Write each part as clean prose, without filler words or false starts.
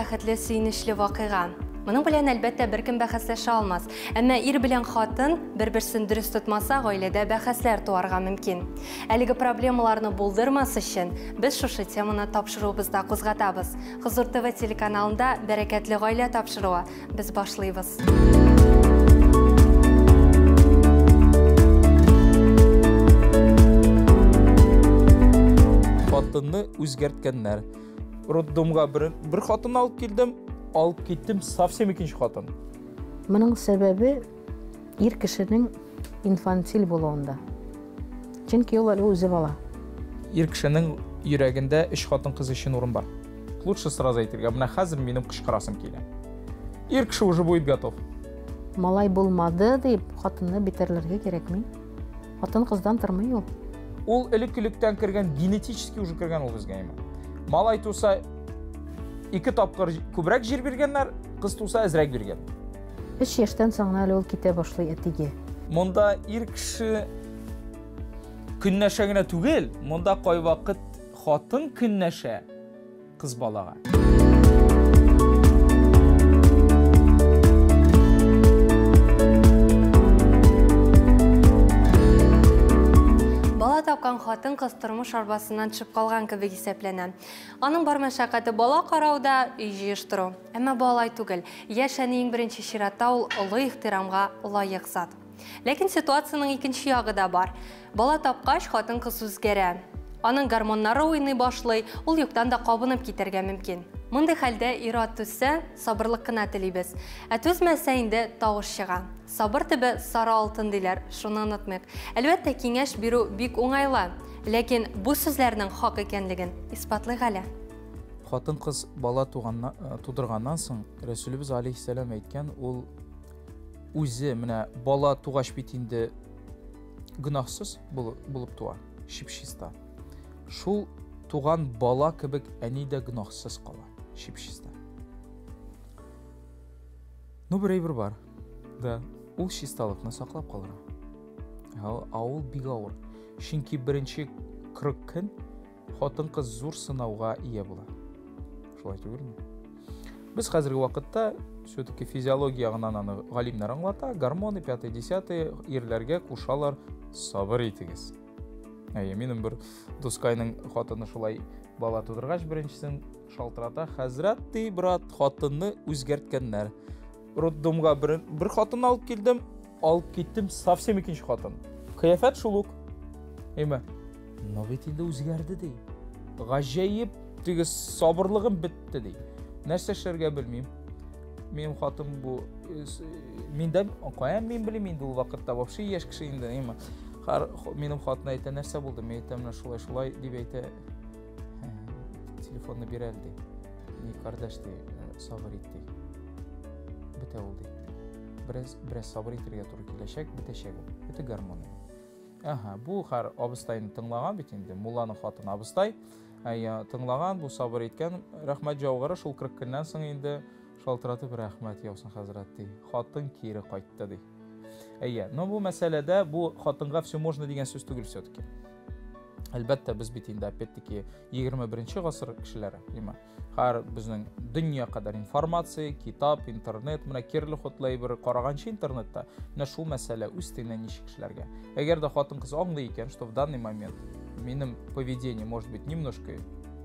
бәхетле, сөенечле вакыйга. Моның белән, әлбәттә, беркем бәхәсләшә алмас. Әмма ир белән хатын бер-берсен дөрес тотмаса, гаиләдә бәхәсләр туарга мөмкин. Әлеге проблемаларны булдырмас өчен без шушы теманы тапшыруыбызда кузгатабыз. Хозур ТВ телеканалында Бәрәкәтле гаилә тапшыруы. Без башлыйбыз. Хатынны үзгәрткәннәр. Роддомга бер хатын алып килдем, алып киттем совсем икенче хатын. Моның сәбәбе ир кешенең инфантиль булуында. Чөнки ул әле үзе бала. Ир кешенең йөрәгендә өч хатын-кыз өчен урын бар. Лучше сразу әйтергә, менә хәзер минем кычкырасым килә. Ир кеше уже будет готов. Малай булмады дип хатынны битәрләргә кирәкми. Хатын кыздан тормый ул. Ул элек-электән кергән, генетически уже кергән ул безгә инде. Малай туса 2 тапкыр күбрәк җир биргәннәр, кыз туса әзрәк биргән. 3 яшьтән соң әле ул китә башлый әтигә. Монда ир кеше көнләшә генә түгел, монда кайвакыт хатын көнләшә кыз балага. Бала тапкан хатын-кыз тормыш арбасыннан төшеп калган кебек исәпләнә. Аның бар мәшәкате бала карауда, өй җыештыру. Әмма бу алай түгел. Яшь әни иң беренче чиратта ул олы ихтирамга лаек зат. Ләкин ситуациянең икенче ягы да бар. Бала тапкач, хатын-кыз үзгәрә. Аның гормоннары уйный башлый, ул юктан да кабынып китәргә мөмкин. Мондый хәлдә ир-ат түзсә, сабырлык кына телибез. Ә түзмәсә инде тавыш чыга. Сабыр төбе сары алтын диләр, шуны онытмыйк. Әлбәттә, киңәш бирү бик уңайлы. Ләкин бу сүзләрнең хак икәнлеген исбатлыйк әле. Хатын-кыз бала тудырганнан соң, Рәсүлебез алейһиссәлам әйткән, ул үзе менә бала тугач бит инде гөнаһсыз булып туа, чип-чиста. Шул туган бала кебек әни дә гөнаһсыз кала, чип-чиста. Ну, бер әйбер бар. Да, ул чисталыкны саклап калырга. Ә ул бик авыр. Чөнки беренче 40 көн хатын-кыз зур сынауга ия була. Шулай түгелме? Без хәзерге вакытта все-таки физиология ягыннан аны галимнәр аңлата, гормоны, пятый, десятый, ирләргә кушалар, сабыр итегез. Әйе, минем бер дускайның хатыны шулай бала тудыргач беренчесен шалтырата, хәзрәт ди, брат, хатынны үзгәрткәннәр. Роддомга бер хатын алып килдем, алып киттем совсем икенче хатын. Кыяфәт шул ук. Әйме? Но бит инде үзгәрде ди. Гаҗәеп теге сабырлыгым бетте ди. Нәрсә эшләргә белмим. Минем хатын бу, миндә каян мин белим инде ул вакытта вообще яшь кеше инде, әйме? Минем хатын әйтә, нәрсә булды? Мин әйтәм, менә шулай шулай дип әйтә. Телефонны бир әле ди. Ни кардәш ди, сабыр ит ди. Бетә ул ди. Бераз сабыр итәргә туры киләчәк, бетәчәк ул. Это гормоны. Ага, бу хәр абыстайны тыңлаган бит инде, мулланың хатыны абыстай. Әйе, тыңлаган, бу сабыр иткән. Рәхмәт җаугыры шул 40 көннән соң инде шалтыратып рәхмәт яусын хәзрәт ди. Хатын кире кайтты ди. Әйе, но бу мәсьәләдә бу хатынга все можно дигән сүз түгел все-таки. Әлбәттә, без бит инде опять-таки 21 гасыр кешеләре, димә. Һәр безнең дөнья кадәр информация, китап, интернет, менә кирле хотлай бер караганчы интернетта, менә шул мәсьәлә үз телеңә ничек эшләргә. Әгәр дә хатын-кыз аңлый икән, что в данный момент минем поведение может быть немножко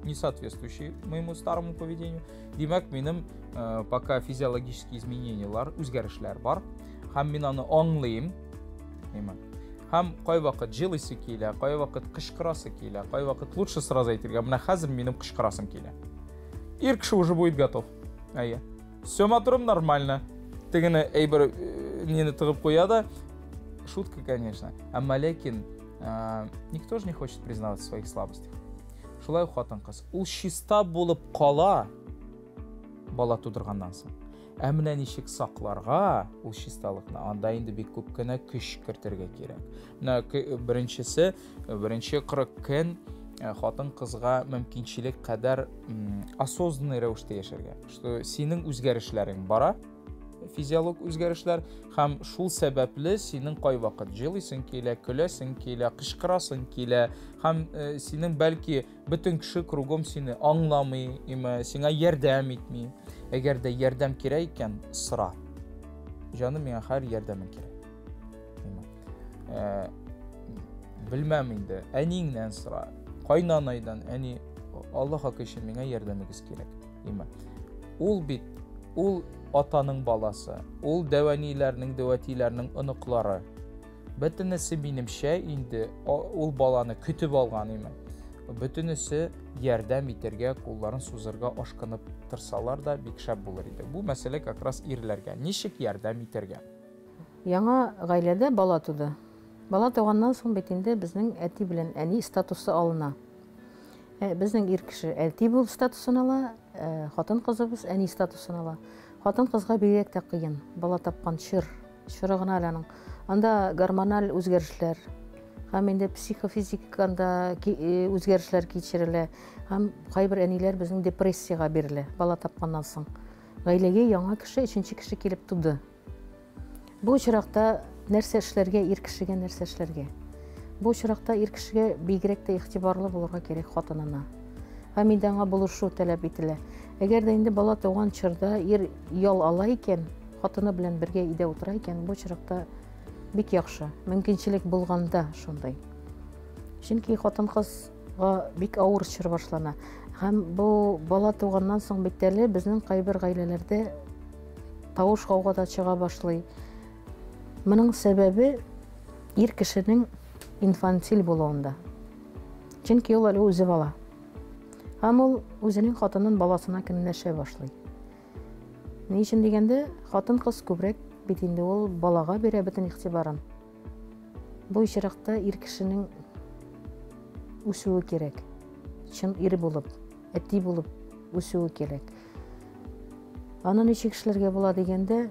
не соответствующее моему старому поведению, димәк, минем пока физиологические изменениялар, үзгәрешләр бар, һәм мин аны аңлыйм, димәк. Һәм кайвакыт җылыйсы килә, кайвакыт кычкырасы килә, кайвакыт лучше сразу әйтергә, менә хәзер минем кычкырасым килә. Ир кеше уже будет готов. Әйе. Все матурым нормально. Тегене әйбер нені тыгып куя да. Шутка, конечно. Әмма ләкин никто же не хочет признаваться в своих слабостях. Шулай ук хатын-кыз. Ул чиста булып кала бала тудырганнан соң. Ә менә ничек сакларга ул чисталыкны, анда инде бик күп кенә көч кертергә кирәк. Менә беренче 40 көн хатын-кызга мөмкинчелек кадәр осознанный рәвештә яшәргә. Что синең үзгәрешләрең бара, Физиолог үзгәрешләр һәм шул сәбәпле синең кайвакыт җылыйсың килә, көләсең килә, кычкырасың килә һәм синең бәлки бөтен кеше кругом сине аңламый, име, сиңа ярдәм итми. Әгәр дә ярдәм кирәк икән, сора. Җаным, миңа хәзер ярдәмең кирәк. Име. Белмәм инде, әниеңнән сора, кайнанайдан, әни, Алла хакы өчен миңа ярдәмегез кирәк. Име. Ул бит, ул атаның баласы, ул дәвәниләрнең, дәвәтиләрнең оныклары. Бөтенесе минемчә инде ул баланы көтеп алган име. Бөтенесе ярдәм итәргә, кулларын сузырга ашкынып торсалар да бик шәп булыр иде. Бу мәсьәлә как раз ирләргә. Ничек ярдәм итәргә? Яңа гаиләдә бала туды. Бала туганнан соң бит инде безнең әти белән әни статусы алына. Безнең ир кеше әти бул статусын ала, хатын кызыбыз әни статусын ала. Хатын кызга бигрәк тә кыен. Бала тапкан чор, чоры гына әле аның. Анда гормональ үзгәрешләр һәм инде психофизик анда үзгәрешләр кичерелә. Һәм кайбер әниләр безнең депрессиягә бирелә бала тапканнан соң. Гаиләгә яңа кеше, өченче кеше килеп туды. Бу очракта нәрсә эшләргә, ир кешегә нәрсә эшләргә? Бу очракта ир кешегә бигрәк тә игътибарлы булырга кирәк хатынына. Һәм инде аңа булышу таләп ителә. Әгәр дә инде бала туган чорда ир ял ала икән, хатыны белән бергә өйдә утыра икән, бу очракта бик яхшы. Мөмкинчелек булганда шундый. Чөнки хатын-кызга бик авыр чор башлана. Һәм бу бала туганнан соң бит әле безнең кайбер гаиләләрдә тавыш гауга да чыга башлый. Моның сәбәбе ир кешенең инфантиль булуында. Чөнки ул әле үзе бала. Һәм ул үзенең хатынын баласына көнләшә башлый. Ни өчен дигәндә, хатын-кыз күбрәк бит инде ул балага бирә бөтен игътибарын. Бу очракта ир кешенең үсүе кирәк. Чын ир булып, әти булып үсүе кирәк. Аны ничек эшләргә була дигәндә,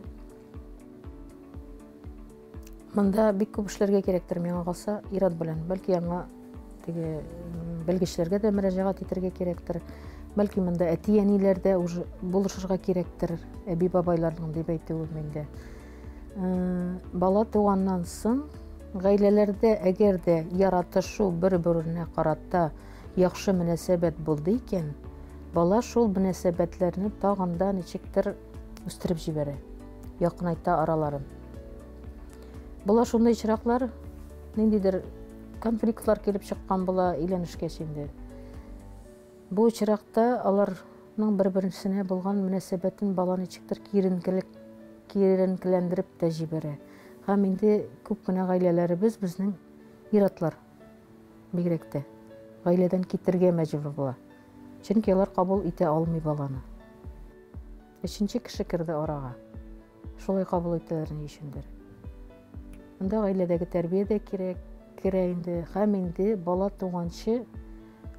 монда бик күп эшләргә кирәктер миңа калса, ир-ат белән. Бәлки аңа теге белгечләргә дә мөрәҗәгать итәргә кирәктер. Бәлки монда әти-әниләр дә уже булышырга кирәктер, әби-бабайларның дип әйтүем инде. Бала туганнан соң гаиләләрдә әгәр дә яратышу бер-беренә карата яхшы мөнәсәбәт булды икән, бала шул мөнәсәбәтләрне тагын да ничектер үстереп җибәрә, якынайта араларын. Була шундый очраклар, ниндидер конфликтлар килеп чыккан була өйләнешкәч инде. Бу очракта аларның бер-берсенә булган мөнәсәбәтен бала ничектер киеренкеләндереп тә җибәрә. Һәм инде күп кенә гаиләләребез безнең ир-атлар бигрәк тә гаиләдән китергә мәҗбүр була. Чөнки алар кабул итә алмый баланы. Өченче кеше керде арага. Шулай кабул итәләр ни өчендер. Монда гаиләдәге тәрбия дә кирәк, керә инде. Һәм инде бала туганчы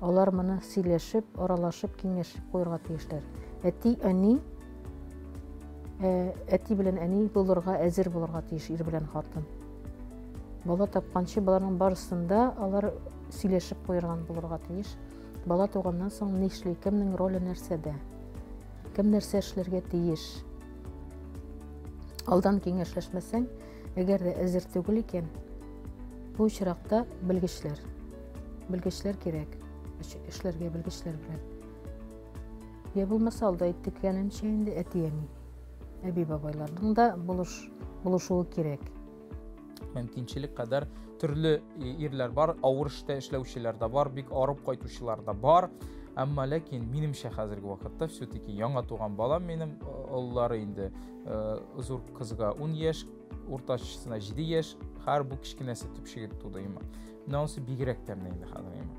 алар моны сөйләшеп, аралашып, киңәшеп куярга тиешләр. Әти, әни, әти белән әни булырга әзер булырга тиеш ир белән хатын. Бала тапканчы боларның барысында алар сөйләшеп куйган булырга тиеш. Бала туганнан соң нишли, кемнең роле нәрсәдә, кем нәрсә эшләргә тиеш. Алдан киңәшләшмәсәң, әгәр дә әзер түгел икән, бу очракта белгечләр. Белгечләр кирәк. Эшләргә белгечләр белән. Я булмаса алда әйткәнемчә инде әти-әни, әби-бабайларның да булышуы кирәк. Мөмкинчелек кадәр төрле ирләр бар, авыр эштә эшләүчеләр дә бар, бик арып кайтучылар да бар. Әмма ләкин минемчә хәзерге вакытта все-таки яңа туган балам минем, олылары инде зур кызга 10 яшь, уртачысына 7 яшь, һәр бу кечкенәсе төпчеге туды инде. Менә анысы бигрәк тә менә инде хәзер инде.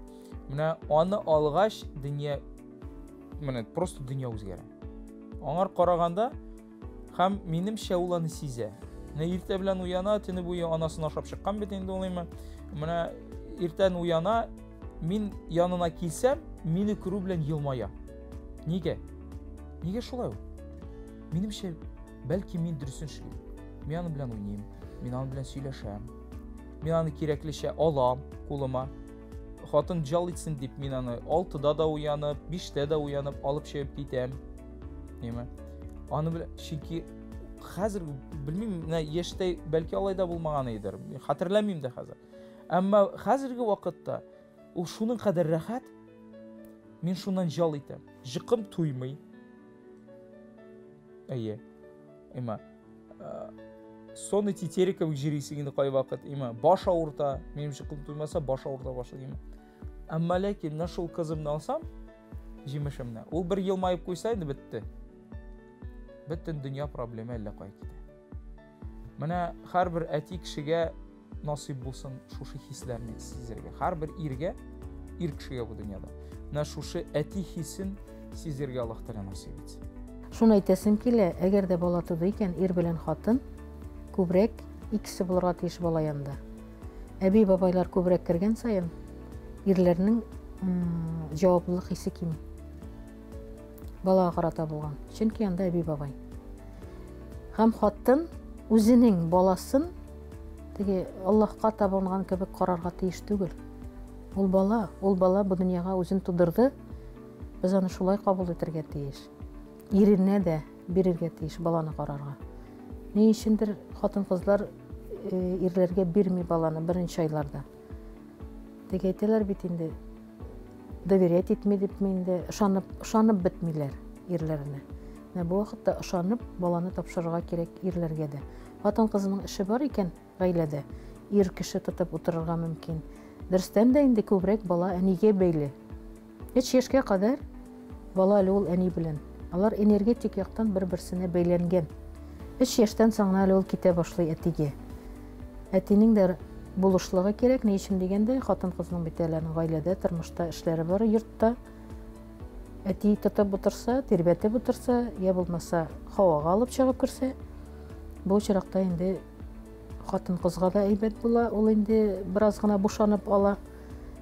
Менә аны алгач дөнья, менә просто дөнья үзгәрә. Аңар караганда һәм минемчә ул аны сизә. Менә иртә белән уяна, төне буе анасын ашап чыккан бит инде ул инде. Менә иртән уяна, мин янына килсәм, мине күрү белән елмая. Нигә? Нигә шулай ул? Минемчә, бәлки мин дөресен эшлим. Мин аның белән уйныйм, мин аның белән сөйләшәм. Мин аны кирәклечә алам кулыма. Хатын жал итсен дип мин аны 6-да да уянып, 5-тә дә уянып алып чыгып китәм. Ниме? Аны белән, чөнки Хәзер белмим, менә яшьтә бәлки алай да булмаган идер. Хәтерләмим дә хәзер. Әмма хәзерге вакытта ул шуның кадәр рәхәт. Мин шуннан җал итәм. Җыкым туймый. Әйе. Әмма сонный тетери кебек җөрисең инде кайвакыт, әмма баш авырта. Минем җыкым туймаса, баш авырта башлый, әмма. Әмма ләкин менә шул кызымны алсам, җимешемне, ул бер елмаеп куйса инде бетте. Бөтен дөнья проблема әллә кая китә. Менә һәрбер әти кешегә насыйп булсын шушы хисләрне сизергә. Һәрбер иргә, ир кешегә бу дөньяда. Менә шушы әти хисен сизергә Аллаһ Тәгалә насыйп итсен. Шуны әйтәсем килә, әгәр дә бала туды икән, ир белән хатын күбрәк икесе булырга тиеш бала янында. Әби-бабайлар күбрәк кергән саен, ирләрнең җаваплылык хисе кими. Балага карата булган. Чөнки анда әби-бабай. Һәм хатын үзенең баласын теге Аллаһка табынган кебек карарга тиеш түгел. Ул бала, ул бала бу дөньяга үзен тудырды. Без аны шулай кабул итәргә тиеш. Иренә дә бирергә тиеш баланы карарга. Ни өчендер хатын-кызлар э, ирләргә бирми баланы беренче айларда. Теге әйтәләр бит инде, доверять итми дипме инде, ышанып, ышанып бетмиләр ирләренә. Менә бу вакытта ышанып баланы тапшырырга кирәк ирләргә дә. Хатын-кызның эше бар икән гаиләдә, ир кеше тотып утырырга мөмкин. Дөрестән дә инде күбрәк бала әнигә бәйле. Өч яшькә кадәр бала әле ул әни белән. Алар энергетик яктан бер-берсенә бәйләнгән. Өч яшьтән соң әле ул китә башлый әтигә. Әтинең дә булышлыгы кирәк, ни өчен дигәндә, хатын-кызның бит әле аның гаиләдә, тормышта эшләре бар, йортта. Әти тотып утырса, тирбәтеп утырса, я булмаса һавага алып чыгып керсә, бу очракта инде хатын-кызга да әйбәт була, ул инде бераз гына бушанып ала.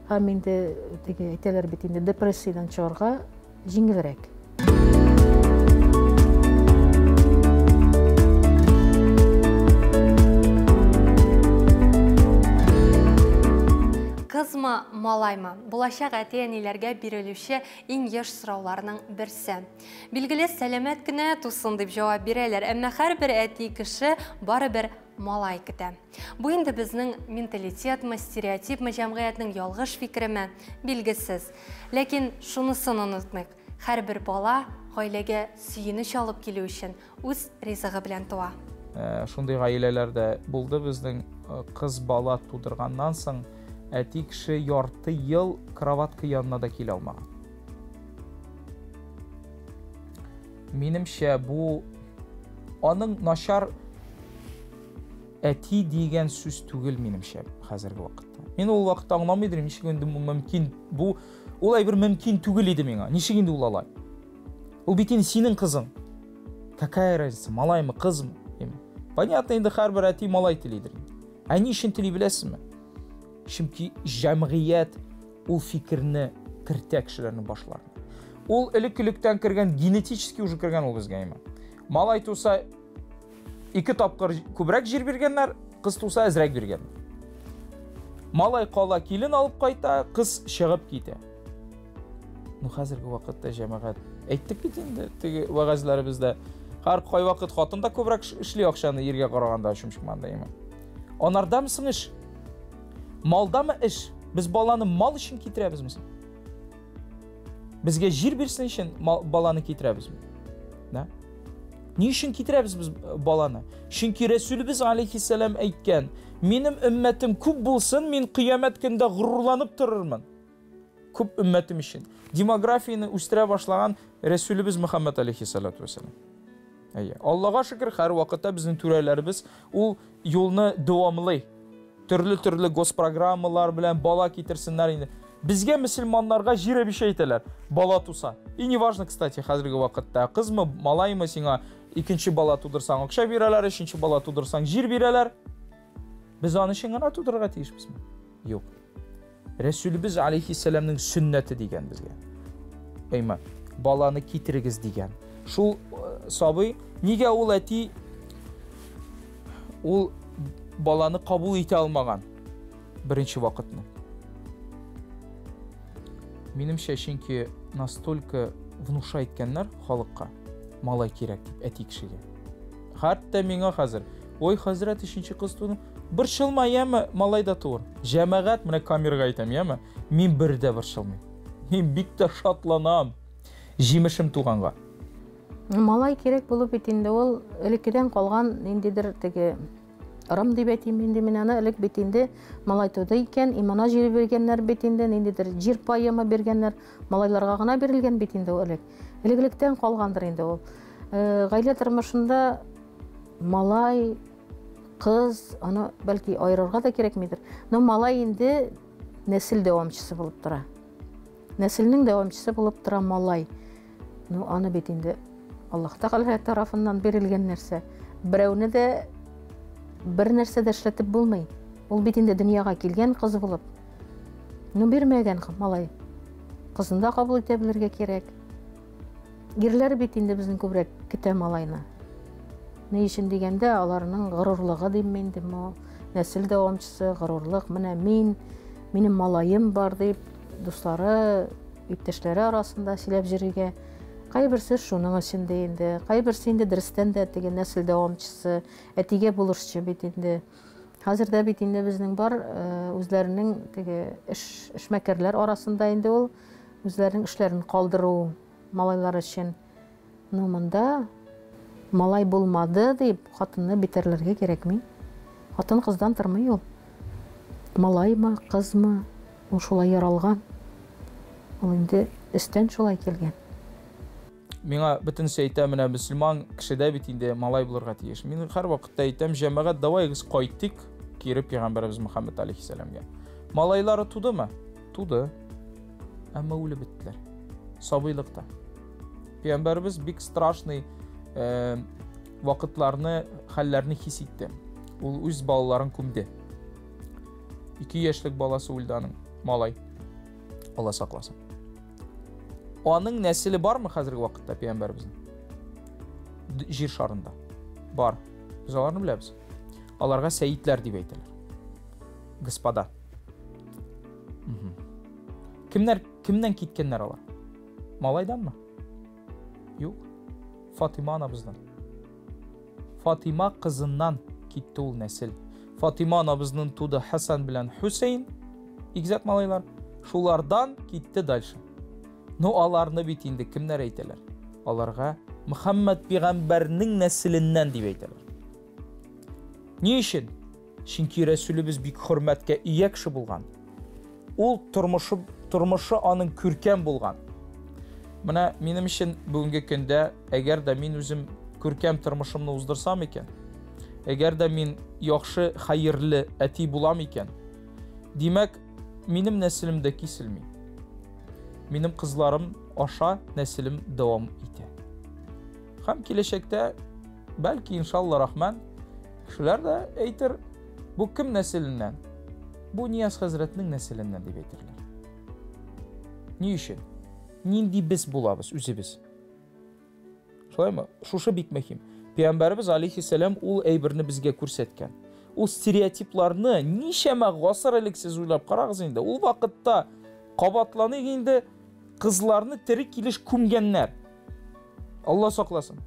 Һәм инде теге әйтәләр бит инде депрессиядән чыгарга җиңелрәк. Кызмы, малаймы? Булачак әти-әниләргә бирелүче иң еш сорауларның берсе. Билгеле, сәламәт кенә тусын дип җавап бирәләр, әмма һәрбер әти кеше барыбер малай көтә. Бу инде безнең менталитетмы, стереотипмы, җәмгыятьнең ялгыш фикереме, билгесез. Ләкин шунысын онытмыйк, һәрбер бала гаиләгә сөенеч алып килү өчен үз ризыгы белән туа. Э, шундый гаиләләр дә булды безнең э, кыз бала тудырганнан соң әти кеше ярты ел кроватка янына да килә алмаган. Минемчә, бу аның начар әти дигән сүз түгел минемчә хәзерге вакытта. Мин ул вакытта аңламый идем, ничек инде мөмкин бу ул әйбер мөмкин түгел иде миңа. Ничек инде ул алай? Ул бит инде синең кызың. Какая разница, малаймы, кызмы? Понятно, инде һәрбер әти малай телидер. Ә ни өчен тели беләсезме? Чөнки җәмгыять ул фикерне кертә кешеләрнең башларына. Ул элек-электән кергән, генетически уже кергән ул безгә имә. Малай туса ике тапкыр күбрәк җир биргәннәр, кыз туса әзрәк биргән. Малай кала килен алып кайта, кыз чыгып китә. Ну, хәзерге вакытта җәмәгать әйттек бит инде теге вәгазьләребездә. Һәр кайвакыт хатын да күбрәк эшли акчаны иргә караганда чумчыкманда имә. Анардамы соң эш? Малдамы эш? Без баланы мал өчен китерәбезме соң? Безгә җир бирсен өчен баланы китерәбезме? Да? Ни өчен китерәбез без э, баланы? Чөнки Рәсүлебез алейхиссалам әйткән, минем өммәтем күп булсын, мин кыямәт көндә горурланып торырмын. Күп өммәтем өчен. Демографияне үстерә башлаган Рәсүлебез Мөхәммәд алейхиссалату вассалам. Әйе. Аллага шөкер, һәр вакытта безнең түрәләребез ул юлны дәвамлый. Төрле-төрле госпрограммалар белән бала китерсеннәр инде. Безгә мөселманнарга җир әбишә әйтәләр, бала туса. И не важно, кстати, хәзерге вакытта, кызмы, малаймы сиңа икенче бала тудырсаң акча бирәләр, өченче бала тудырсаң җир бирәләр. Без аны өчен генә тудырырга тиешбезме? Юк. Рәсүлебез алейхиссәламнең сөннәте дигән безгә. Әйме, баланы китерегез дигән. Шул э, сабый, нигә ул әти ул баланы кабул итә алмаган беренче вакытны? Минемчә, чөнки настолько внуша иткәннәр халыкка, малай кирәк дип әти кешегә. Хәтта миңа хәзер, ой, хәзрәт, өченче кыз туды. Борчылма, яме, малай да туыр. Җәмәгать, менә камерага әйтәм, яме, мин бер дә борчылмыйм. Мин бик тә шатланам. Җимешем туганга. Малай кирәк булып бит инде ул элеккедән калган ниндидер теге ырым дип әйтим инде мин аны. Элек бит инде малай туды икән, имана җире биргәннәр бит инде, ниндидер җир паемы биргәннәр, малайларга гына бирелгән бит инде ул элек. Элек-электән калгандыр инде ул. Гаилә тормышында малай, кыз, аны бәлки аерырга да кирәкмидер. Но малай инде нәсел дәвамчысы булып тора. Нәселнең дәвамчысы булып тора малай. Ну, аны бит инде Аллаһ Тәгалә тарафыннан бирелгән нәрсә. Берәүне дә бер нәрсә дә эшләтеп булмый. Ул бит инде дөньяга килгән кыз булып. Ну, бирмәгән малай. Кызын да кабул итә белергә кирәк. Ирләр бит инде безнең күбрәк көтә малайны. Ни өчен дигәндә, аларның горурлыгы дим инде, мо нәсел дәвамчысы, горурлык, менә мин, минем малаем бар дип, дуслары, иптәшләре арасында сөйләп йөрергә. Кайберсе шуның өчен дә инде, кайберсе инде дөрестән дә теге нәсел дәвамчысы, әтигә булышчы бит инде. Хәзер дә бит инде безнең бар, үзләренең теге эшмәкәрләр арасында инде ул үзләренең эшләрен калдыру малайлар өчен. Ну, монда малай булмады дип хатынны битәрләргә кирәкми. Хатын кыздан тормый ул. Малаймы, кызмы, ул шулай яралган. Ул инде өстән шулай килгән. Миңа бөтенесе әйтә, менә мөселман кешедә бит инде малай булырга тиеш. Мин һәр вакытта әйтәм, җәмәгать, давайгыз кайтыйк кире пәйгамбәребез Мөхәммәд алейхиссәламгә. Малайлары тудымы? Туды. Әмма үлеп беттеләр. Сабыйлыкта. Пәйгамбәребез бик страшный вакытларны, хәлләрне хис итте. Ул үз балаларын күмде. 2 яшьлек баласы үлде аның, малай. Алла сакласын. Аның нәселе бармы хәзерге вакытта пәйгамбәребезнең? Җир шарында. Бар. Без аларны беләбез. Аларга сәитләр дип әйтәләр. Господа. Кемнәр, кемнән киткәннәр алар? Малайданмы? Юк. Фатима анабыздан. Фатима кызыннан китте ул нәсел. Фатима анабызның туды Хасан белән Хусейн, игезәк малайлар. Шулардан китте дальше. Но аларны бит инде кемнәр әйтәләр? Аларга Мөхәммәд пәйгамбәрнең нәселеннән дип әйтәләр. Ни өчен? Чөнки Рәсүлебез бик хөрмәткә ия кеше булган. Ул тормышы аның күркәм булган. Менә минем өчен бүгенге көндә, әгәр дә мин үзем күркәм тормышымны уздырсам икән, әгәр дә мин яхшы, хәерле әти булам икән, димәк, минем нәселем дә киселми. Минем кызларым аша нәселем дәвам итә. Һәм киләчәктә, бәлки, иншалла рахман, кешеләр дә әйтер, бу кем нәселеннән? Бу Нияз хәзрәтнең нәселеннән дип әйтерләр. Ни өчен? Нинди без булабыз үзебез? Шулаймы? Шушы бик мөһим. Пәйгамбәребез алейхиссәлам ул әйберне безгә күрсәткән. Ул стереотипларны ничәмә гасыр элек сез уйлап карагыз инде. Ул вакытта кабатланыйк инде, кызларны тере килеш күмгәннәр. Алла сакласын.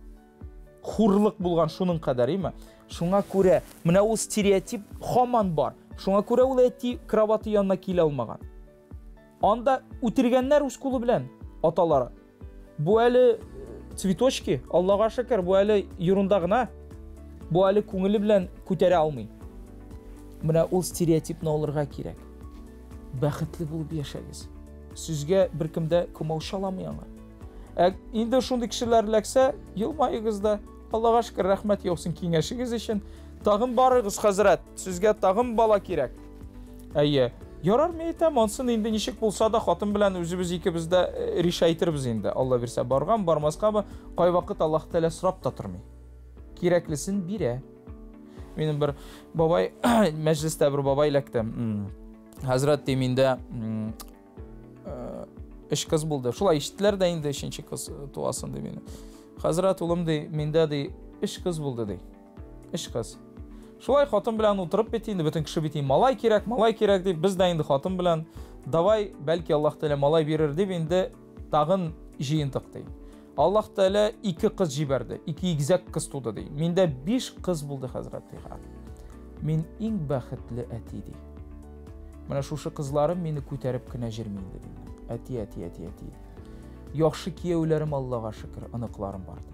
Хурлык булган шуның кадәр, име? Шуңа күрә менә ул стереотип һаман бар. Шуңа күрә ул әти кроваты янына килә алмаган. Анда үтергәннәр үз кулы белән аталары. Бу әле цветочки, Аллага шөкер, бу әле ерунда гына. Бу әле күңеле белән күтәрә алмый. Менә ул стереотипны алырга кирәк. Бәхетле булып яшәгез. Сезгә беркем дә комаучаламый аңа. Ә инде шундый кешеләр эләксә, елмаегыз да. Аллага шөкер, рәхмәт яусын киңәшегез өчен. Тагын барыгыз, хәзрәт, сезгә тагын бала кирәк. Әйе. Ярар, мин әйтәм, ансын инде ничек булса да хатын белән үзебез икебез дә риша әйтербез инде. Алла бирсә барган, бармаскамы, кайвакыт Аллаһ Тәгалә сорап та тормый. Кирәклесен бирә. Минем бер бабай, мәҗлестә бер бабай эләкте. Хәзрәт ди, миндә өч кыз булды. Шулай ишеттеләр дә инде өченче кыз туасын ди мине. Хәзрәт улым ди, миндә ди өч кыз булды ди. Өч кыз. Шулай хатын белән утырып бит инде, бөтен кеше бит инде малай кирәк, малай кирәк дип, без дә инде хатын белән давай, бәлки Аллаһ Тәгалә малай бирер дип инде тагын җыентык ди. Аллаһ Тәгалә ике кыз җибәрде, ике игезәк кыз туды ди. Миндә биш кыз булды, хәзрәт ди. Мин иң бәхетле әти ди. Менә шушы кызларым мине күтәреп кенә җөрми инде ди. Әти, әти, әти, әти. Яхшы кияүләрем Аллага шөкер, оныкларым бар ди.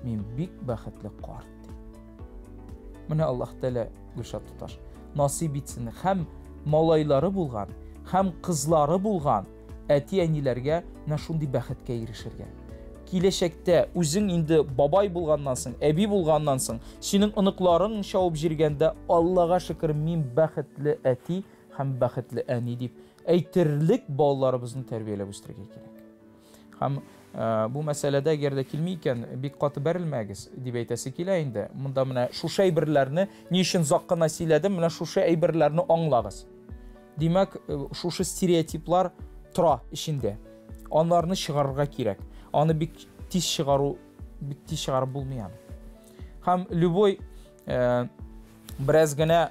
Мин бик бәхетле карт ди. Менә Аллаһ Тәгалә Гөлшат туташ насыйп итсен һәм малайлары булган, һәм кызлары булган әти-әниләргә менә шундый бәхеткә ирешергә. Киләчәктә үзең инде бабай булганнан соң, әби булганнан соң, синең оныкларың чабып җиргәндә, Аллага шөкер, мин бәхетле әти һәм бәхетле әни дип әйтерлек балаларыбызны тәрбияләп үстерергә кирәк. Һәм бу мәсьәләдә әгәр дә килми икән, бик каты бәрелмәгез, дип әйтәсе килә инде. Монда менә шушы әйберләрне ни өчен озак кына сөйләдем, менә шушы әйберләрне аңлагыз. Димәк, шушы стереотиплар тора эчендә. Аларны чыгарырга кирәк. Аны бик тиз чыгару, бик тиз чыгарып булмый аны. Һәм любой бераз генә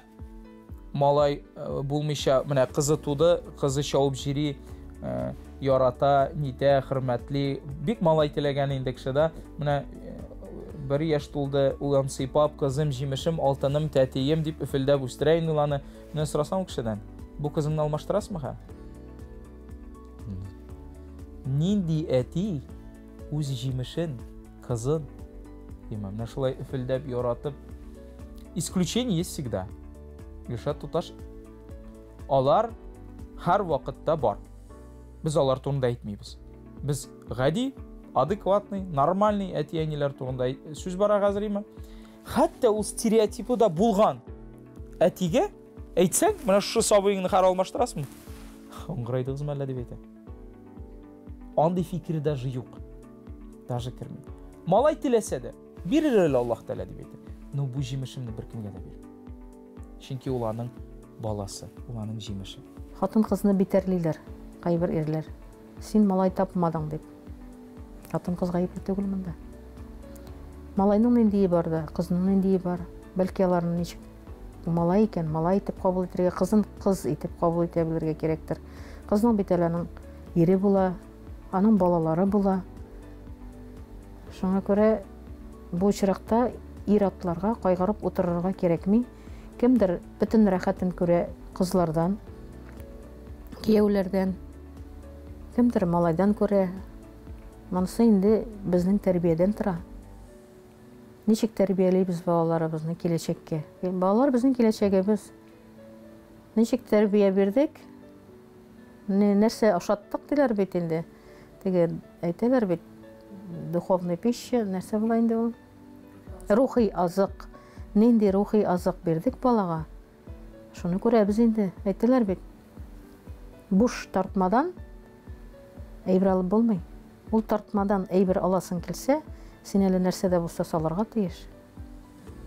малай булмыйча, менә кызы туды, кызы чабып җири, ярата, нитә, хөрмәтли. Бик малай теләгән инде кеше да. Менә бер яшь тулды, ул аны сыйпап, кызым, җимешем, алтыным, тәтием дип өфелдәп үстерә инде ул аны. Менә сорасаң ул кешедән, бу кызыңны алмаштырасыңмы хә? Нинди әти үз җимешен, кызын, димә, менә шулай өфелдәп, яратып. Исключение есть всегда. Гөлшат туташ, алар һәр вакытта бар. Без алар турында әйтмибез. Без гади, адекватный, нормальный әти-әниләр турында сүз бара хәзер име? Хәтта ул стереотипы да булган әтигә әйтсәң, менә шушы сабыеңны хәр алмаштырасыңмы? Аңгырайдыгызмы әллә дип әйтә. Андый фикере даже юк. Даже керми. Малай теләсә дә, бирер әле Аллаһ Тәгалә дип әйтә. Но бу җимешемне беркемгә дә бирмим. Чөнки ул аның баласы, ул аның җимеше. Хатын-кызны битәрлиләр кайбер ирләр. Син малай тапмадың дип. Хатын-кыз гаепле түгел монда. Малайның ниндие бар да, кызның ниндие бар. Бәлки аларны ничек малай икән, малай итеп кабул итәргә, кызын кыз итеп кабул итә белергә кирәктер. Кызның бит әле аның ире була, аның балалары була. Шуңа күрә бу очракта ир-атларга кайгырып утырырга кирәкми. Кемдер бөтен рәхәтен күрә кызлардан, кияүләрдән, кемдер малайдан күрә. Монысы инде безнең тәрбиядән тора. Ничек тәрбиялибез балаларыбызны киләчәккә? Балалар безнең киләчәгебез. Ничек тәрбия бирдек? Нәрсә ашаттык диләр бит инде. Теге әйтәләр бит, духовный пища, нәрсә була инде ул? Рухи азык. Нинди рухи азык бирдек балага? Шуны күрәбез инде. Әйтәләр бит. Буш тартмадан әйбер алып булмый. Ул тартмадан әйбер аласың килсә, син әле нәрсә дә булса салырга тиеш.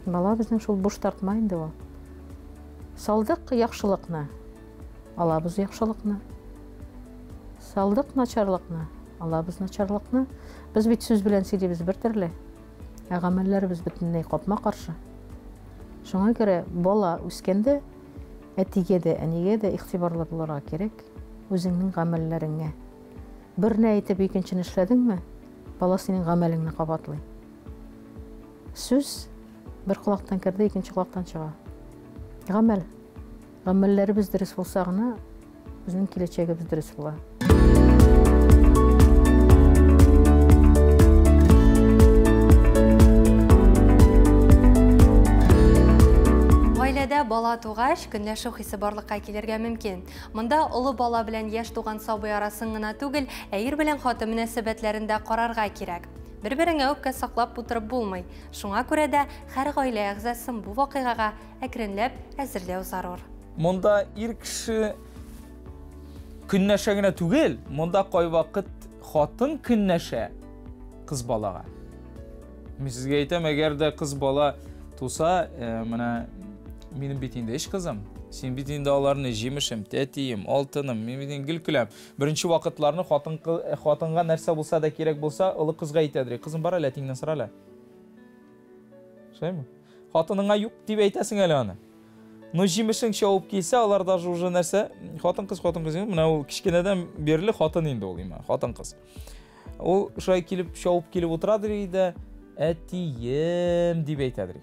Бала безнең шул буш тартма инде ул. Салдык яхшылыкны, алабыз яхшылыкны. Салдык начарлыкны, алабыз начарлыкны. Без бит сүз белән сөйлибез бер төрле, ә гамәлләребез бөтенләй капма-каршы. Шуңа күрә бала үскәндә әтигә дә, әнигә дә игътибарлы булырга кирәк үзеңнең гамәлләреңә. Берне әйтеп икенчене эшләдеңме, бала синең гамәлеңне кабатлый. Сүз бер колактан керде, икенче колактан чыга. Гамәл. Гамәлләребез дөрес булса гына, безнең киләчәгебез дөрес була. Гаиләдә бала тугач, көнләшү хисе барлыкка килергә мөмкин. Монда олы бала белән яшь туган сабый арасын гына түгел, ә ир белән хатын мөнәсәбәтләрен дә карарга кирәк. Бер-береңә үпкә саклап утырып булмый. Шуңа күрә дә һәр гаилә әгъзасын бу вакыйгага әкренләп әзерләү зарур. Монда ир кеше көнләшә генә түгел, монда кайвакыт хатын көнләшә кыз балага. Мин сезгә әйтәм, әгәр дә кыз бала туса, менә минем бит инде өч кызым, син бит инде аларны җимешем, тәтием, алтыным, мин бит инде гел көләм. Беренче вакытларны хатын хатынга нәрсә булса да кирәк булса, олы кызга әйтәдер. Кызым бар әле, әтиңнән сора әле. Шулаймы? Хатыныңа юк дип әйтәсең әле аны. Но җимешең чабып килсә, алар даже уже нәрсә, хатын-кыз, хатын-кыз, менә ул кечкенәдән бирле хатын инде ул, имә, хатын-кыз. Ул шулай килеп, чабып килеп утырадыр иде, әтием дип әйтәдер.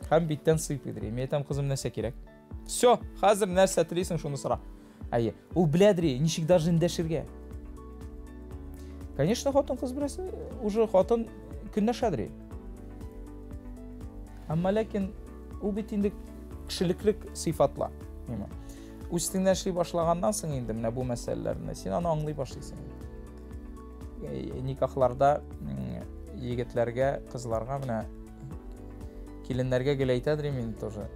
Һәм биттән сыйпыйдыр. Мин әйтәм, кызым, нәрсә кирәк? Все, хәзер нәрсә телисең, шуны сора. Әйе, ул беләдер, ничек даже эндәшергә. Конечно, хатын-кыз бераз уже хатын көнләшәдер. Әмма ләкин ул бит инде кешелеклек сыйфатла. Ниме? Үз телеңдә эшли башлаганнан соң инде менә бу мәсьәләләрне син аны аңлый башлыйсың. Никахларда егетләргә, кызларга менә киленнәргә гел әйтәдер мин тоже.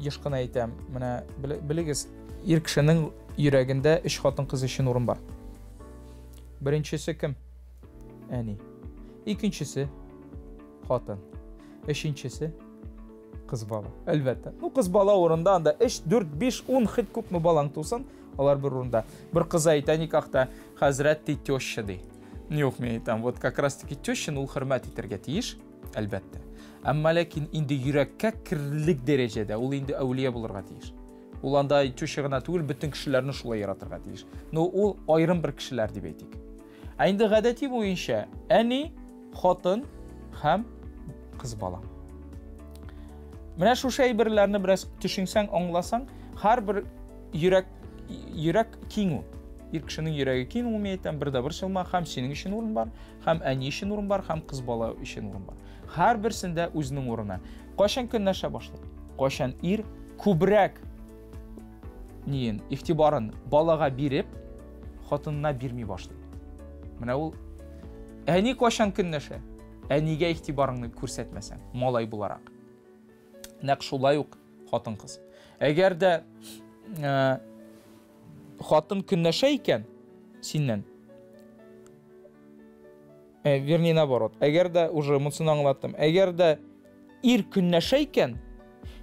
Еш кына әйтәм, менә белегез, ир кешенең йөрәгендә өч хатын-кыз өчен урын бар. Беренчесе кем? Әни. Икенчесе хатын. Өченчесе кыз бала. Әлбәттә. Ну, кыз бала урында анда 3, 4, 5, 10 хит күпме балаң тусын, алар бер урында. Бер кыз әйтә никахта, хәзрәт ди, теща ди. Юк, мин әйтәм, вот как раз таки тещаны ул хөрмәт итәргә тиеш, әлбәттә. Әмма ләкин инде йөрәккә керлек дәрәҗәдә ул инде әүлия булырга тиеш. Ул анда теща гына түгел, бөтен кешеләрне шулай яратырга тиеш. Но ул аерым бер кешеләр дип әйтик. Ә инде гадәти буенча әни, хатын һәм кыз бала. Менә шушы әйберләрне бераз төшенсәң, аңласаң, һәрбер йөрәк йөрәк киң ул. Ир кешенең йөрәге киң ул, мин әйтәм, бер дә борчылма, һәм синең өчен урын бар, һәм әни өчен урын бар, һәм кыз бала өчен урын бар. Һәрберсендә үзенең урыны. Кайчан көнләшә башлый? Кайчан ир күбрәк ниен, игътибарын балага биреп, хатынына бирми башлый. Менә ул әни кайчан көнләшә? Әнигә игътибарыңны күрсәтмәсәң, малай буларак. Нәкъ шулай ук хатын-кыз. Әгәр дә э, хатын көнләшә икән синнән, э, вернее наоборот, әгәр дә уже монысын аңлаттым, әгәр дә ир көнләшә икән,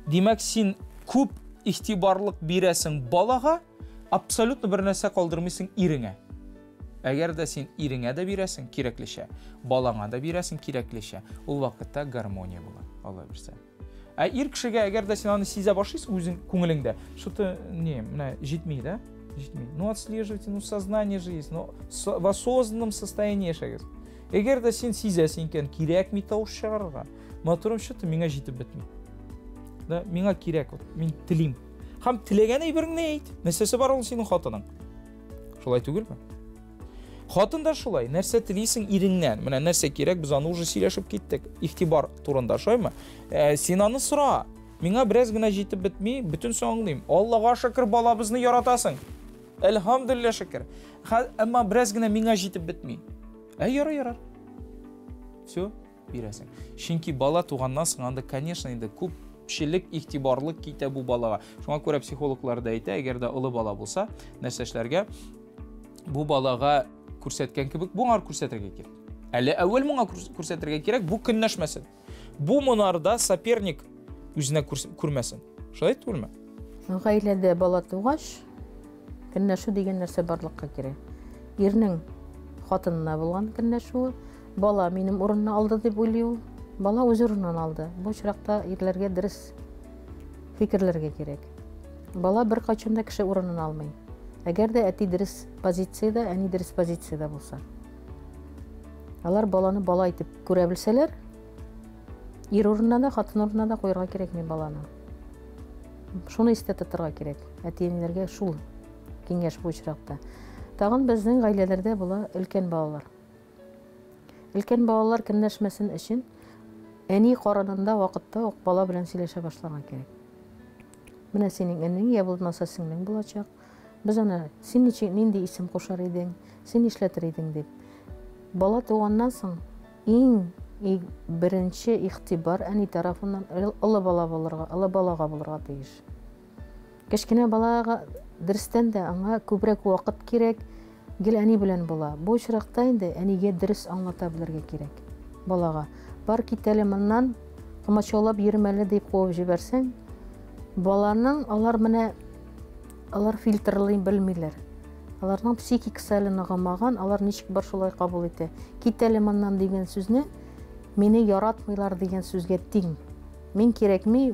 димәк син күп игътибарлык бирәсең балага, абсолютно бер нәрсә калдырмыйсың иреңә. Әгәр дә син иреңә дә бирәсең кирәклечә, балаңа да бирәсең кирәклечә, ул вакытта гармония була, Алла бирсә. Ә ир кешегә әгәр дә син аны сизә башлыйсың үзең күңелеңдә, что-то не, менә җитми, да? Җитми. Ну отслеживайте, ну сознание же есть, но в осознанном состоянии яшәгез. Әгәр дә син сизәсең икән, кирәкми тавыш чыгарырга. Матурым что-то миңа җитеп бетми. Да, миңа кирәк, вот, мин телим. Һәм теләгән әйбереңне әйт. Нәрсәсе бар ул синең хатының? Шулай түгелме? Хатын да шулай. Нәрсә телисең иреңнән? Менә нәрсә кирәк, без аны уже сөйләшеп киттек. Игътибар турында, шулаймы? Ә, син аны сора. Миңа бераз генә җитеп бетми, бөтенсен аңлыйм. Аллага шөкер, балабызны яратасың. Әлхәмдүлилләһ шөкер. Әмма бераз генә миңа җитеп бетми. Ә ярар, ярар. Все, бирәсең. Чөнки бала туганнан соң анда, конечно, инде күпчелек игътибарлык китә бу балага. Шуңа күрә психологлар да әйтә, әгәр дә олы бала булса, нәрсә эшләргә? Бу балага күрсәткән кебек, моңар күрсәтергә кирәк. Әле әүвәл моңа күрсәтергә кирәк, бу көнләшмәсен. Бу монарда соперник үзенә күрмәсен. Шулай түгелме? Гаиләдә бала тугач, көнләшү дигән нәрсә барлыкка килә. Ирнең хатынына булган көнләшүе, бала минем урынны алды дип уйлый ул. Бала үз урынын алды. Бу очракта ирләргә дөрес фикерләргә кирәк. Бала беркайчан да кеше урынын алмый. Әгәр дә әти дөрес позициядә, әни дөрес позициядә булса. Алар баланы бала итеп күрә белсәләр, ир урынына да, хатын урынына да куярга кирәкми баланы. Шуны истә тотарга кирәк. Әти-әниләргә шул киңәш бу очракта. Тагын безнең гаиләләрдә була өлкән балалар. Өлкән балалар көнләшмәсен өчен әни карынында вакытта ук бала белән сөйләшә башларга кирәк. Менә синең энең я булмаса сеңлең булачак. Без аны син ничек нинди исем кушар идең, син нишләтер идең дип. Бала туганнан соң иң беренче игътибар әни тарафыннан олы бала булырга, олы балага булырга тиеш. Кечкенә балага дөрестән дә аңа күбрәк вакыт кирәк, гел әни белән була. Бу очракта инде әнигә дөрес аңлата белергә кирәк балага. Бар кит әле моннан, комачаулап йөрмәле дип куып җибәрсәң, баланың алар менә алар фильтрлый белмиләр. Аларның психикасы әле ныгымаган, алар ничек бар шулай кабул итә. Кит әле моннан дигән сүзне мине яратмыйлар дигән сүзгә тиң. Мин кирәкми,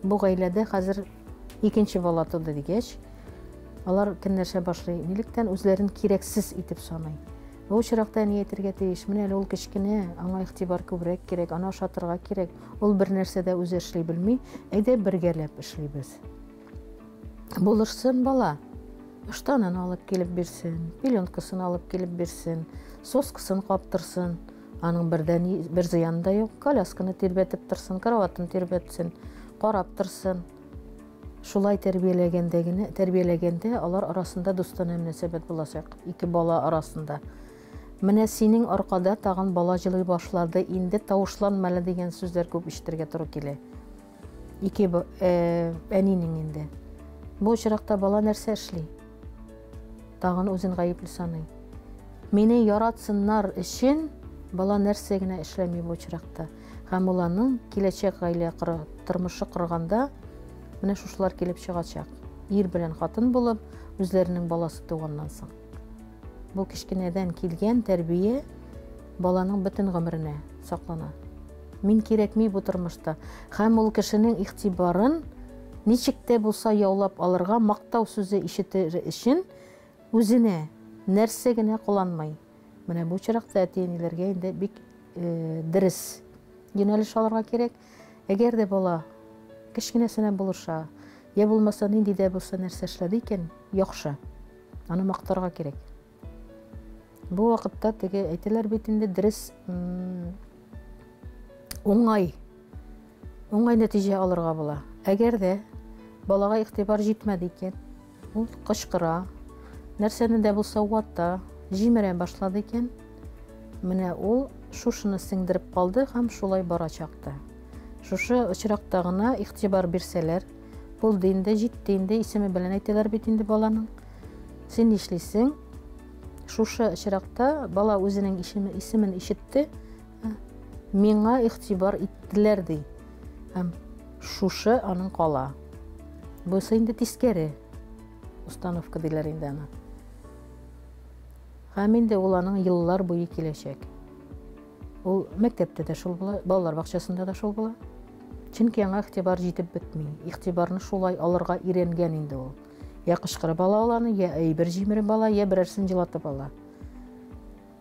бу гаиләдә хәзер икенче бала туды дигәч, алар көнләшә башлый. Нилектән үзләрен кирәксез итеп саный. Бу очракта әни әйтергә тиеш, менә әле ул кечкенә, аңа игътибар күбрәк кирәк, аны ашатырга кирәк. Ул бер нәрсә дә үзе эшли белми, әйдә бергәләп эшлибез. Булышсын бала. Ыштанын алып килеп бирсен, пеленкасын алып килеп бирсен, соскасын каптырсын. Аның бердән бер зыяны да юк. Колясканы тирбәтеп торсын, кроватын тирбәтсен, карап торсын. Шулай тәрбияләгәндә генә, тәрбияләгәндә алар арасында дустанә мөнәсәбәт булачак, ике бала арасында. Менә синең аркада тагын бала җылый башлады, инде тавышланма әле дигән сүзләр күп ишетергә туры килә. Ике э, әнинең инде. Бу очракта бала нәрсә эшли? Тагын үзен гаепле саный. Мине яратсыннар өчен бала нәрсә генә эшләми бу очракта. Һәм ул аның киләчәк гаилә тормышы корганда менә шушылар килеп чыгачак. Ир белән хатын булып, үзләренең баласы туганнан соң. Бу кечкенәдән килгән тәрбия баланың бөтен гомеренә саклана. Мин кирәкми бу тормышта. Һәм ул кешенең игътибарын ничек тә булса яулап алырга, мактау сүзе ишетер өчен үзенә нәрсә генә кыланмый. Менә бу очракта әти-әниләргә инде бик дөрес юнәлеш алырга кирәк. Әгәр дә бала кечкенәсенә булыша, я булмаса нинди дә булса нәрсә эшләде икән, яхшы. Аны мактарга кирәк. Бу вакытта теге әйтәләр бит инде дөрес уңай уңай нәтиҗә алырга була. Әгәр дә балага игътибар җитмәде икән, ул кычкыра, нәрсәне дә булса вата, җимерә башлады икән, менә ул шушыны сеңдереп калды һәм шулай барачак та. Шушы очракта гына игътибар бирсәләр, булды инде, җитте инде, исеме белән әйтәләр бит инде баланың. Син нишлисең? Шушы очракта бала үзенең исемен ишетте, миңа игътибар иттеләр ди. Һәм шушы аның кала. Бусы инде тискәре установка диләр инде аны. Һәм инде ул аның еллар буе киләчәк. Ул мәктәптә дә шул була, балалар бакчасында да шул була. Чөнки аңа игътибар җитеп бетми. Игътибарны шулай алырга өйрәнгән инде ул. Я кычкырып ала ул аны, я әйбер җимереп ала, я берәрсен җылатып ала.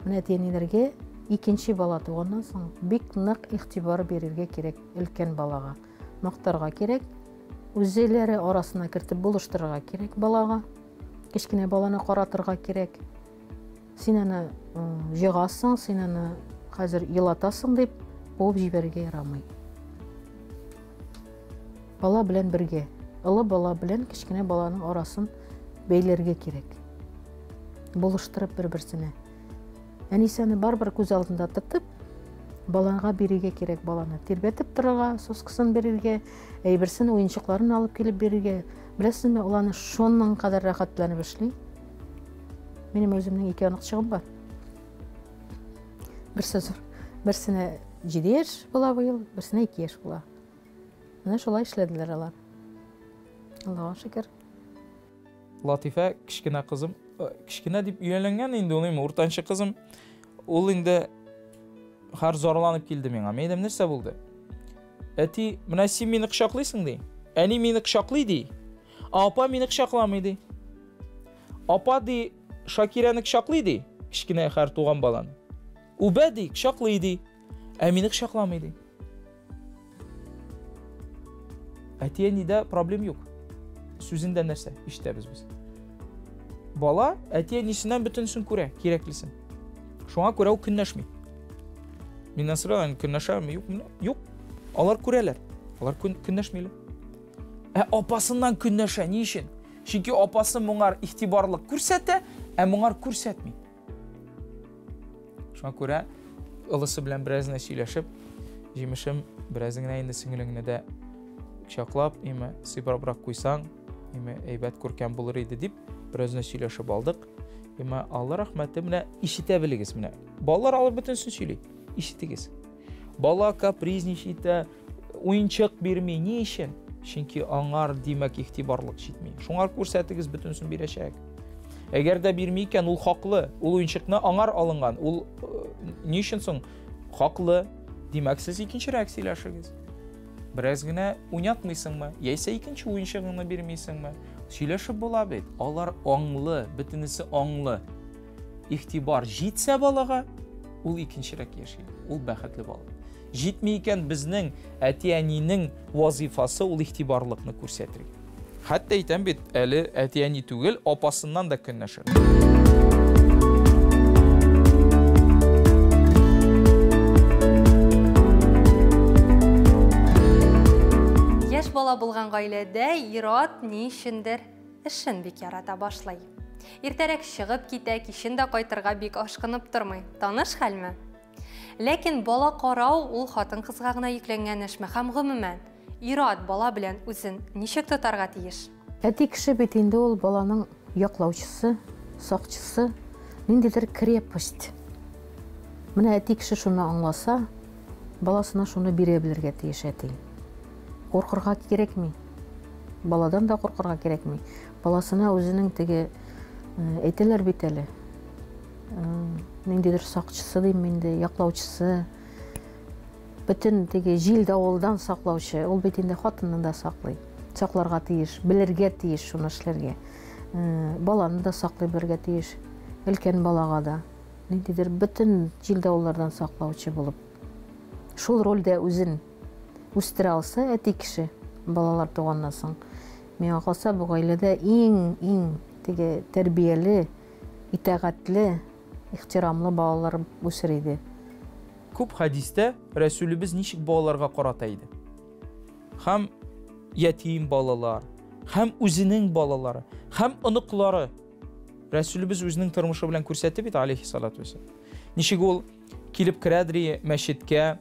Менә әти-әниләргә икенче бала туганнан соң бик нык игътибар бирергә кирәк өлкән балага. Мактарга кирәк, үзләре арасына кертеп булыштырырга кирәк балага. Кечкенә баланы каратырга кирәк. Син аны җыгасың, син аны хәзер елатасың дип куып җибәрергә ярамый. Бала белән бергә, олы бала белән кечкенә баланың арасын бәйләргә кирәк. Булыштырып бер-берсенә. Әнисе аны барыбер күз алдында тотып, балага бирергә кирәк баланы. Тирбәтеп торырга, соскасын бирергә, әйберсен, уенчыкларын алып килеп бирергә. Беләсезме, ул аны шуның кадәр рәхәтләнеп эшли. Минем үземнең ике оныкчыгым бар. Берсе зур, берсенә 7 яшь була быел, берсенә 2 яшь була. Менә шулай эшләделәр алар. Аллага шөкер. Латифә кечкенә кызым, э, кечкенә дип өяләнгән инде ул инде уртанчы кызым. Ул инде хәр зарланып килде миңа. Мин әйтәм, нәрсә булды? Әти, менә син мине кочаклыйсың ди. Әни мине кочаклый ди. Ә апа мине кочакламый ди. Апа ди, Шакирәне кочаклый ди, кечкенә хәр туган баланы. Үбә ди, кочаклый ди. Ә мине кочакламый ди. Әти-әнидә проблем юк. Сүзендә нәрсә ишетәбез без. Бала әти-әнисеннән бөтенесен күрә, кирәклесен. Шуңа күрә ул көнләшми. Миннән сораган, көнләшәме, юкмы? Юк. Алар күрәләр. Алар көнләшмиләр. Ә апасыннан көнләшә. Ни өчен? Чөнки апасы моңар игътибарлык күрсәтә, ә моңар күрсәтми. Шуңа күрә ылысы белән бераз генә сөйләшеп, җимешем бераз генә инде сеңелеңне дә кочаклап, име сыйпырабрак куйсаң, име әйбәт күркәм булыр иде дип, бераз генә сөйләшеп алдык. Име Алла рәхмәте менә ишетә белегез менә. Балалар алар бөтенесен сөйли. Ишетегез. Бала капризничать итә, уенчык бирми. Ни өчен? Чөнки аңар, димәк, игътибарлык җитми. Шуңар күрсәтегез, бөтенесен бирәчәк. Әгәр дә бирми икән, ул хаклы. Ул уенчыкны аңар алынган. Ул э, ни өчен соң хаклы? Димәк, сез икенчерәк сөйләшегез. Бераз генә уйнатмыйсыңмы, яисә икенче уенчыгыңны бирмисеңме? Сөйләшеп була бит. Алар аңлы, бөтенесе аңлы. Игътибар җитсә балага, ул икенчерәк яши, ул бәхетле бала. Җитми икән, безнең әти-әнинең вазифасы ул игътибарлыкны күрсәтергә. Хәтта әйтәм бит, әле әти-әни түгел, апасыннан да көнләшер. Яшь бала булган гаиләдә ир-ат ни өчендер эшен бик ярата башлый. Иртәрәк чыгып китә, кичен дә кайтырга бик ашкынып тормый. Таныш хәлме? Ләкин бала карау ул хатын-кызга гына йөкләнгән эшме һәм гомумән, ир-ат бала белән үзен ничек тотарга тиеш? Әти кеше бит инде ул баланың яклаучысы, сакчысы, ниндидер крепость. Менә әти кеше шуны аңласа, баласына шуны бирә белергә тиеш әти. Куркырга кирәкми. Баладан да куркырга кирәкми. Баласына үзенең теге әйтәләр бит әле, ниндидер сакчысы дим инде, яклаучысы, бөтен теге җил давылдан саклаучы, ул бит инде хатынны да саклый, сакларга тиеш, белергә тиеш шуны эшләргә. Баланы да саклый белергә тиеш, өлкән балага да. Ниндидер бөтен җил давыллардан саклаучы булып. Шул рольдә үзен үстерә алса әти кеше, балалар туганнан соң, миңа калса, бу гаиләдә иң-иң теге тәрбияле, итагатьле, ихтирамлы балалар үсер иде. Күп хәдистә Рәсүлебез ничек балаларга карата иде. Һәм ятим балалар, һәм үзенең балалары, һәм оныклары. Рәсүлебез үзенең тормышы белән күрсәтте бит, алейхиссалату вассалам. Ничек ул килеп керәдри мәчеткә,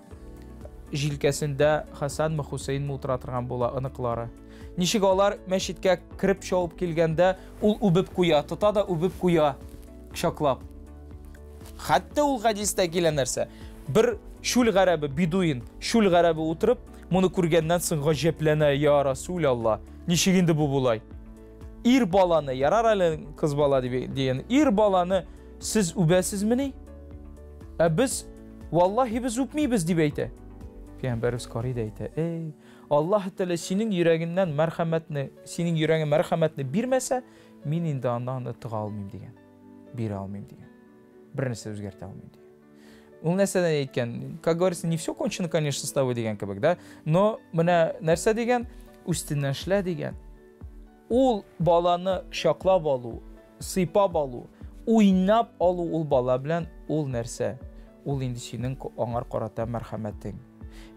җилкәсендә Хәсәнме, Хусейнме утыра торган була оныклары. Ничек алар мәчеткә кереп чабып килгәндә, ул үбеп куя, тота да үбеп куя, кочаклап. Хәтта ул хәдистә килә нәрсә? Бер чүл гарәбе, бедуин, чүл гарәбе утырып, моны күргәннән соң гаҗәпләнә, я Расул Алла, ничек инде бу болай? Ир баланы, ярар әле кыз бала дип дигән, ир баланы сез үбәсезмени? Ә без, валлаһи, без үпмибез дип әйтә. Пәйгамбәребез карый да әйтә, эй, Аллаһ Тәгалә синең йөрәгеңнән мәрхәмәтне, синең йөрәгеңә мәрхәмәтне бирмәсә, мин инде анда аны тыга алмыйм дигән. Бирә алмыйм дигән. Бер нәрсә үзгәртә алмыйм дигән. Ул нәрсәдән әйткән? Как говорится, не все кончено, конечно, с тобой дигән кебек, да? Но менә нәрсә дигән? Үстеннән эшлә дигән. Ул баланы кочаклап алу, сыйпап алу, уйнап алу ул бала белән ул нәрсә? Ул инде синең аңар карата мәрхәмәтең.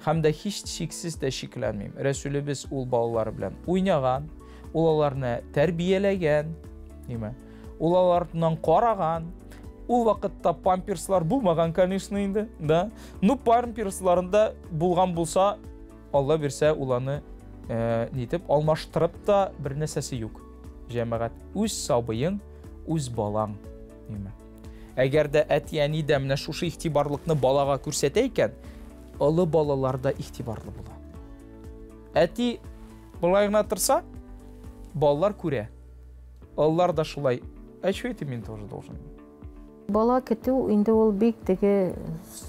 Һәм дә һич шиксез дә шикләнмим. Рәсүлебез ул балалары белән уйнаган, ул аларны тәрбияләгән, ниме? Ул алардан караган. Ул вакытта памперслар булмаган, конечно, инде, да? Ну, памперсларында булган булса, Алла бирсә, ул аны нитеп алмаштырып та бер нәрсәсе юк. Җәмәгать, үз сабыең, үз балаң, ниме? Әгәр дә әти-әни дә менә шушы игътибарлыкны балага күрсәтә икән, олы балалар да игътибарлы була. Әти болай гына торса, балалар күрә. Олылар да шулай. А чё это мин тоже должен? Бала көтү инде ул бик теге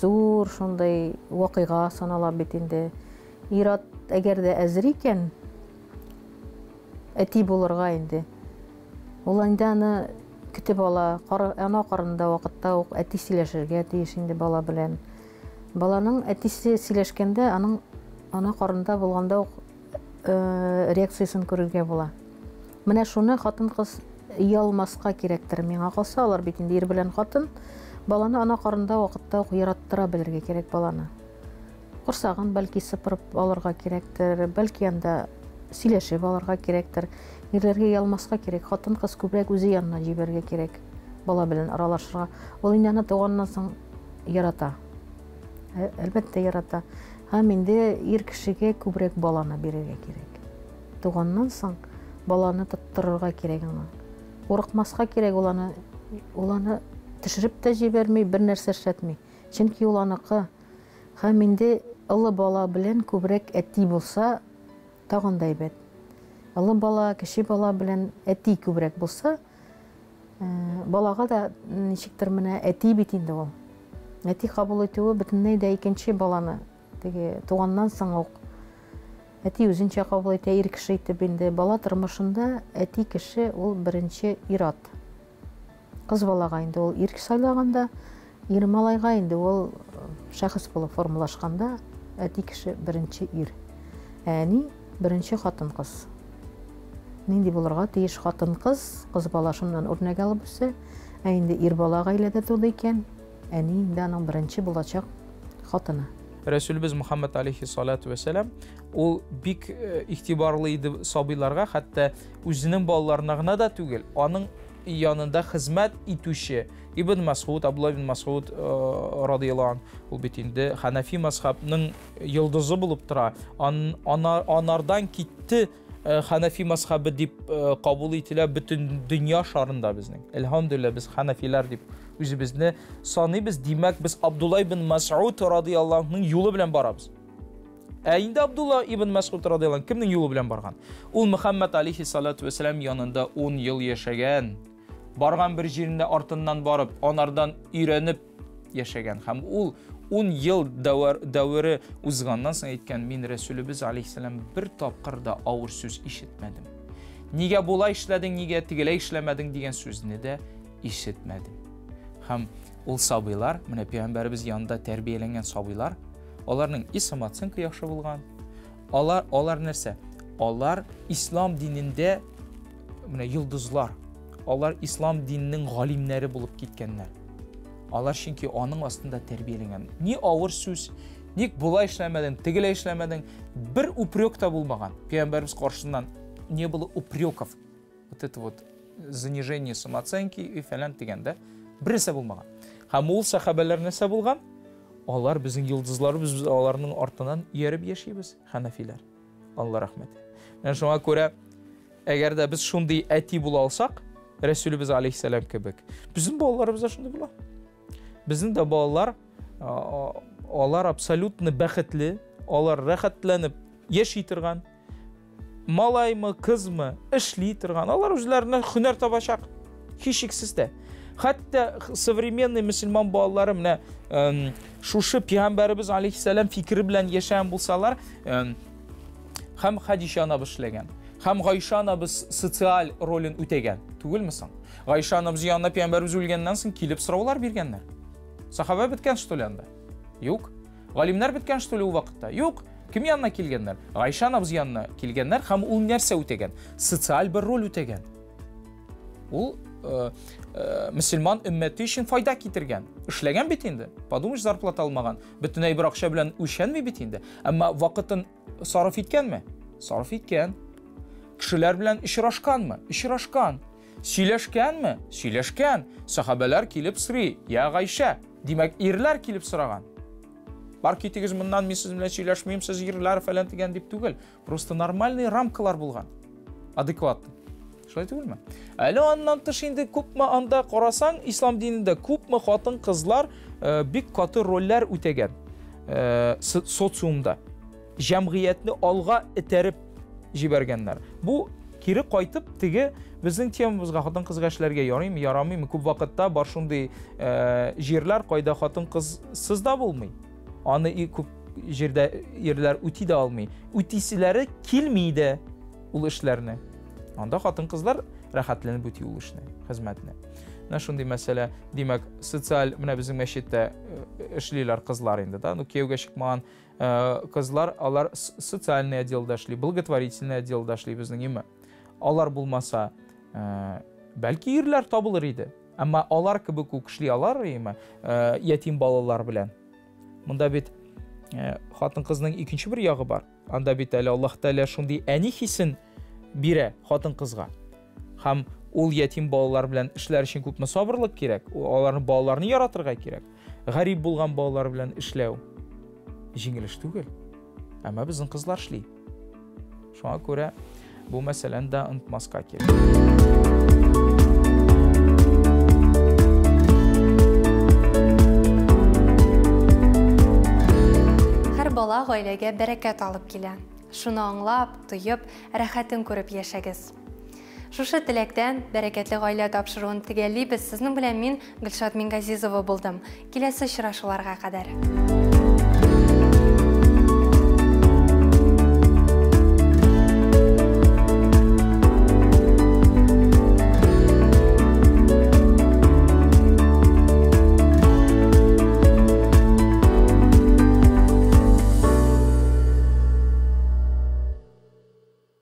зур шундый вакыйга санала бит инде. Ир-ат әгәр дә әзер икән, әти булырга инде. Ул инде аны көтеп ала, ана карынында вакытта ук әти сөйләшергә тиеш инде бала белән. Баланың әтисе сөйләшкәндә, аның ана карынында булганда ук реакциясен күрергә була. Менә шуны хатын-кыз оялмаска кирәктер. Миңа калса, алар бит инде ир белән хатын. Баланы ана карынында вакытта ук яраттыра белергә кирәк баланы. Корсагын бәлки сыпырып алырга кирәктер, бәлки анда сөйләшеп алырга кирәктер. Ирләргә оялмаска кирәк, хатын-кыз күбрәк үзе янына җибәрергә кирәк бала белән аралашырга. Ул инде аны туганнан соң ярата. Әлбәттә ярата. Һәм инде ир кешегә күбрәк баланы бирергә кирәк. Туганнан соң баланы тоттырырга кирәк аңа. Курыкмаска кирәк, ул аны, ул аны төшереп тә җибәрми, бер нәрсә эшләтми. Чөнки ул аныкы. Һәм инде олы бала белән күбрәк әти булса, тагын да әйбәт. Олы бала, кече бала белән әти күбрәк булса, балага да ничектер менә әти бит инде ул. Әти кабул итүе бөтенләй дә икенче баланы. Теге туганнан соң ук әти үзенчә кабул итә, ир кеше итеп инде. Бала тормышында әти кеше ул беренче ир-ат. Кыз балага инде ул ир сайлаганда, ир малайга инде ул шәхес булып формалашканда әти кеше беренче ир. Ә әни беренче хатын-кыз. Нинди булырга тиеш хатын-кыз, кыз бала шуннан үрнәк алып үсә. Ә инде ир бала гаиләдә туды икән, әни инде аның беренче булачак хатыны. Рәсүлебез Мухаммад алейхиссалату вәссәлам ул бик игътибарлы иде сабыйларга, хәтта үзенең балаларына гына да түгел, аның янында хезмәт итүче Ибн Масуд, Абдулла ибн Масуд радияллаһу анһу, ул бит инде Ханафи мазхабның йолдызы булып тора. Анардан китте Ханафи мазхабы дип кабул ителә бөтен дөнья шарында безнең. Әлхәмдүлилләһ, без ханафилар дип үзебезне саныйбыз. Димәк, без Абдулла ибн Масуд радияллаһу анһуның юлы белән барабыз. Ә инде Абдулла ибн Масуд радияллаһу анһу кемнең юлы белән барган? Ул Мөхәммәд алейхиссалату вәссәлам янында 10 ел яшәгән. Барган бер җирендә артыннан барып, анардан өйрәнеп яшәгән. Һәм ул 10 ел дәвере узганнан соң әйткән, мин Рәсүлебез алейхиссалам бер тапкыр да авыр сүз ишетмәдем. Нигә болай эшләдең, нигә тегеләй эшләмәдең дигән сүзне дә ишетмәдем. Һәм ул сабыйлар, менә пәйгамбәребез янында тәрбияләнгән сабыйлар, аларның и самооценка яхшы булган. Алар нәрсә? Алар ислам динендә менә йолдызлар. Алар ислам диненең галимнәре булып киткәннәр. Алар чөнки аның астында тәрбияләнгән. Ни авыр сүз, ник болай эшләмәдең, тегеләй эшләмәдең, бер упрек та булмаган. Пәйгамбәребез каршыннан не было упреков. Вот это вот занижение самооценки и фәлән дигәндә бер нәрсә булмаган. Һәм ул сәхабәләр нәрсә булган? Алар безнең йолдызларыбыз, без аларның артыннан ияреп яшибез, ханафиләр. Алла рәхмәте. Менә шуңа күрә, әгәр дә без шундый әти була алсак, Рәсүлебез алейхиссалам кебек, безнең балаларыбыз да шундый була. Безнең дә балалар, алар абсолютно бәхетле, алар рәхәтләнеп яши торган, малаймы, кызмы, эшли торган, алар үзләренә һөнәр табачак, һичшиксез дә. Хәтта современный мөселман балалары менә шушы пәйгамбәребез алейхиссалам фикере белән яшәгән булсалар, һәм Хадича анабыз эшләгән, һәм Гайша анабыз социаль ролен үтәгән, түгелме соң? Гайша анабыз янына пәйгамбәребез үлгәннән соң килеп сораулар биргәннәр. Сахаба беткән, что ли, анда? Юк. Галимнәр беткән, что ли, ул вакытта? Юк. Кем янына килгәннәр? Гайша анабыз янына килгәннәр һәм ул нәрсә үтәгән? Социаль бер роль үтәгән. Ул мөселман өммәте өчен файда китергән. Эшләгән бит инде. Подумаешь, зарплата алмаган. Бөтенләй бер акча белән үлчәнми бит инде. Әмма вакытын сарыф иткәнме? Сарыф иткән. Кешеләр белән очрашканмы? Очрашкан. Сөйләшкәнме? Сөйләшкән. Сахабәләр килеп сорый: "Я Гайша?" Димәк, ирләр килеп сораган. Бар китегез моннан, мин сезнең белән сөйләшмим, сез ирләр фәлән дигән дип түгел. Просто нормальный рамкалар булган. Адекватный. Шулай түгелме? Әле аннан тыш инде күпме анда карасаң, ислам динендә күпме хатын-кызлар бик каты рольләр үтәгән социумда. Җәмгыятьне алга этәреп җибәргәннәр. Бу кире кайтып теге безнең темабызга, хатын-кызга эшләргә ярыймы, ярамыймы? Күп вакытта бар шундый җирләр, кайда хатын-кызсыз да булмый. Аны күп җирдә ирләр үти дә алмый. Үтиселәре килми дә ул эшләрне. Анда хатын-кызлар рәхәтләнеп үти ул эшне, хезмәтне. Менә шундый мәсьәлә. Димәк, социаль, менә безнең мәчеттә эшлиләр кызлар инде, да? Ну, кияүгә чыкмаган кызлар, алар социальный отделда эшли, благотворительный отделда эшли безнең, име? Алар булмаса, бәлки ирләр табылыр иде. Әмма алар кебек үк эшли алар, име, ятим балалар белән. Монда бит хатын-кызның икенче бер ягы бар. Анда бит әле Аллаһ Тәгалә шундый әни хисен бирә хатын-кызга. Һәм ул ятим балалар белән эшләр өчен күпме сабырлык кирәк, аларны балаларны яратырга кирәк. Гарип булган балалар белән эшләү җиңел эш түгел. Әмма безнең кызлар эшли. Шуңа күрә бу мәсьәләне дә онытмаска кирәк. Һәр бала гаиләгә бәрәкәт алып килә. Шуны аңлап, тоеп, рәхәтен күреп яшәгез. Шушы теләктән бәрәкәтле гаилә тапшыруын төгәллибез. Сезнең белән мин Гөлшат Мингазизова булдым. Киләсе очрашуларга кадәр.